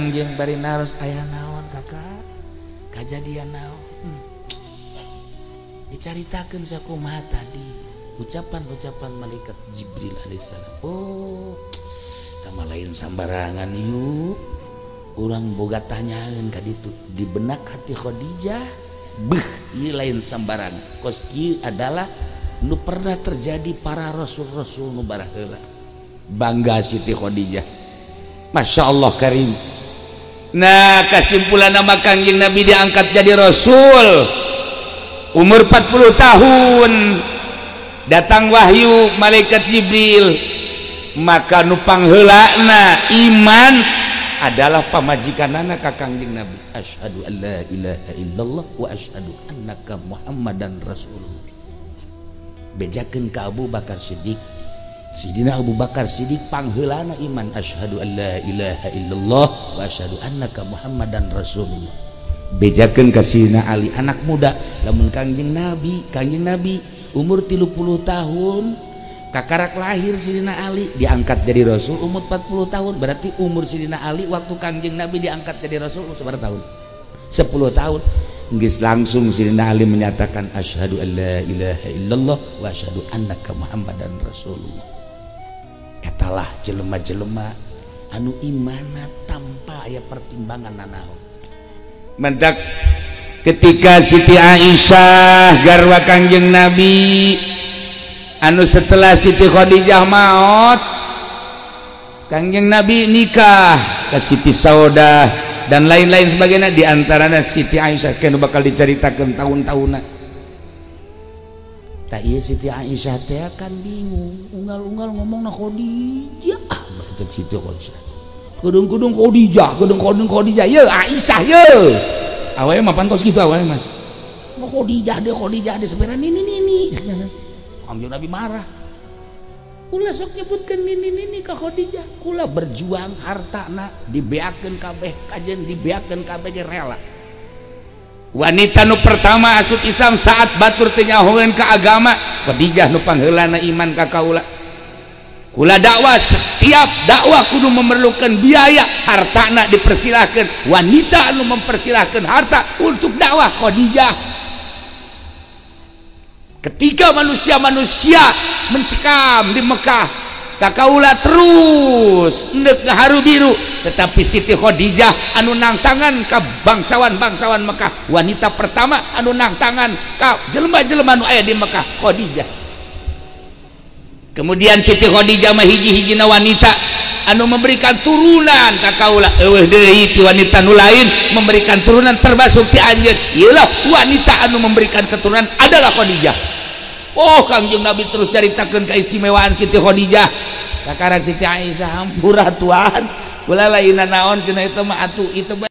Kangjeng bari naros aya naon kakak kajadian naon. Dicaritakeun sakumaha tadi ucapan-ucapan malaikat Jibril alaihissalam. Oh, sama lain sambarangan yuk. Urang boga tanyaan ka ditu di benak hati Khadijah, beuh ieu lain sambarangan. Kos kieu adalah nu pernah terjadi para rasul-rasul nu baraheula. Bangga Siti Khadijah. Masya Allah karim. Nah, kesimpulan nama Kangjeng Nabi diangkat jadi rasul umur 40 tahun, datang wahyu malaikat Jibril, maka nu pangheulana iman adalah pamajikanana ka Kangjeng Nabi. Asyhadu an la ilaha illallah wa asyhadu annaka Muhammadan rasulullah. Bejakeun ka Abu Bakar Siddiq. Sidina Abu Bakar Siddiq pangheulana iman, asyhadu an la ilaha illallah wa asyhadu annaka Muhammadan rasulullah. Bejakeun ka Sidina Ali anak muda, lamun Kangjeng Nabi umur 30 tahun kakarak lahir Sidina Ali diangkat jadi rasul umur 40 tahun, berarti umur Sidina Ali waktu Kangjeng Nabi diangkat jadi rasul seberapa tahun? 10 tahun. Geus langsung Sidina Ali menyatakan asyhadu an la ilaha illallah wa asyhadu annaka Muhammadan rasulullah. Etalah jelema-jelema anu imana tanpa aya pertimbangan nanaon. Mentak ketika Siti Aisyah garwa Kangjeng Nabi anu setelah Siti Khadijah maot, Kangjeng Nabi nikah ke Siti Saudah dan lain-lain sebagainya, di antaranya Siti Aisyah kan bakal diceritakan tahun-tahunna. Tak iya Siti Aisyah teh kan bingung, unggal-unggal ngomongna Khadijah, cek Siti Khadijah. Kudung-kudung Khadijah, kudung-kudung Khadijah, ye Aisyah ye. Awalnya mah pantos gitu awalnya mah. Mau Khadijah deh sebenarnya nini. Kangjeng Nabi marah. Kula sok nyebutkeun nini-nini ka Khadijah. Kula berjuang hartana dibeakeun kabeh kajen dibeakeun kabeh ge rela. Wanita nu pertama asup Islam saat batur teu nyahoeun ka agama, Khadijah nu pangheulana iman ka kaula. Kula dakwah setiap dakwah kudu memerlukan biaya, hartana dipersilahkan. Wanita anu mempersilahkan harta untuk dakwah Khadijah. Ketika manusia-manusia mencekam di Mekah, kakaula terus endek haru biru, tetapi Siti Khadijah anu nangtangan ka bangsawan-bangsawan Mekah, wanita pertama anu nangtangan ka jelema-jelema nu aya di Mekah, Khadijah. Kemudian Siti Khadijah mah hiji-hijina wanita anu memberikan turunan ka kaula. Eueuh deui ti wanita nu lain memberikan turunan termasuk ti anjeun. Ieulah wanita anu memberikan keturunan adalah Khadijah. Oh, Kangjeng Nabi terus caritakeun keistimewaan Siti Khadijah. Kakarang Siti Aisyah hampura tuan. Kula lain naon cenah itu mah atuh itu.